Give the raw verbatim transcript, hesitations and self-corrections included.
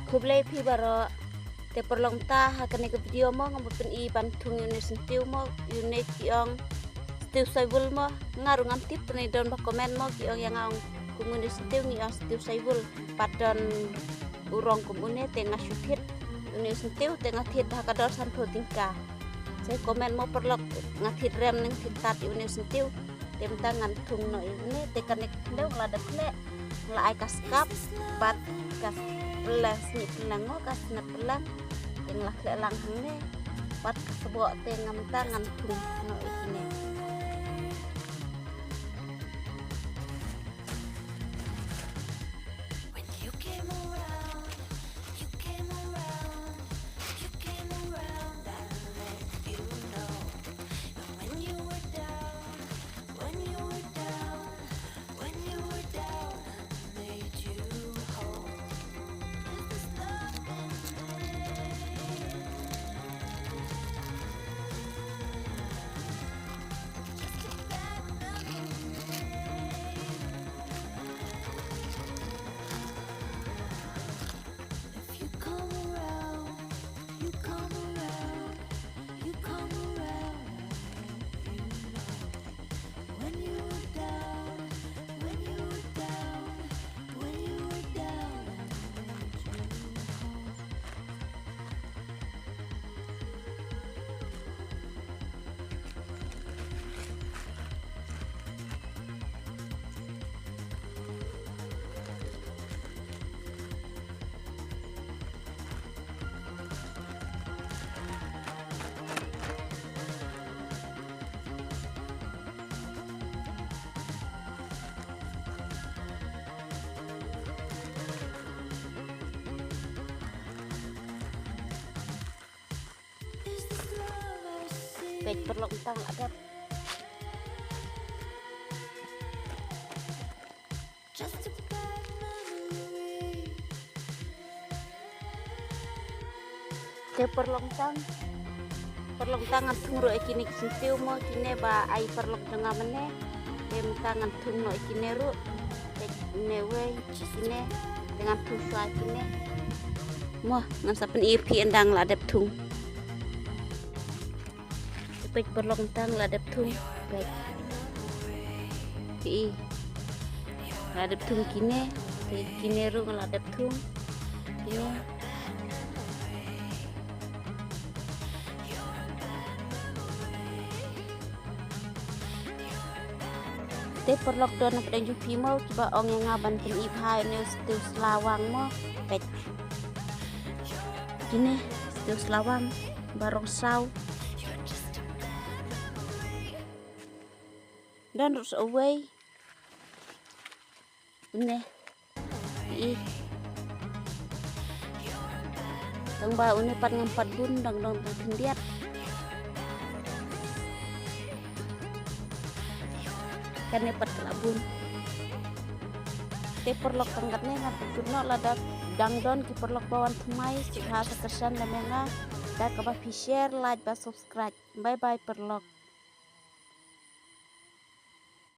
Khublei phi baroh. Te paralok mynta ha kane ka video mo nga ba pyni ban thung ïa une u syntiew mo, ïa une ki ong syntiew saiwul mo. Nga ruh ngam tip, te don ba comment mo ki ong ïa nga ong kum une u syntiew ngi ong syntiew saiwul. Pat don u rong kum une te nga shu thied une u syntiew te nga thied ha ka dor sanphew tyngka. Te comment mo paralok, nga thied rem ne nga thied tad ïa une u syntiew. Te mynta ngan thung noh ïa une, te kane ka khyndew nga la dep khleh, nga la ai ka skap bad ka pyllang, sngi pyllang mo, ka snep pyllang. Te nga la khleh lang hangne bad ka sboh, te nga mynta ngan thung noh ïa kine. Peit paralok, tang la dep. Te paralok, tang, paralok, tang ngan thung ruh ïa kine ki syntiew mo, kine ba ai paralok jong nga mynne. Te mynta ngan thung noh ïa kine ruh. Te kine wei, kine, te ngan thung shuwa ïa kine. Mo, ngan sa pyni ïa phi ynda nga la dep thung. Peit paralok, mynta nga la dep thung. Peit. Phi i. Nga la dep thung kine. Peit kine ruh nga la dep thung. Kine. Te paralok, don na pdeng jong phi mo kiba ong ïa nga ban pyni bha ïa une u syntiew slawang mo. Peit. Kine, syntiew slawang ba rong saw. Don ruh sa uwei. Une. Ih. Tang ba une pat ngam pat bun, dang don tang khyndiat. Kane pat ka la bun. Te paralok, tang katne ngan pynkut noh, lada dang don ki paralok ba wan thymmai, sngewbha sa kyrshan lem ïa nga da kaba phi share, like bad subscribe. Bye bye paralok.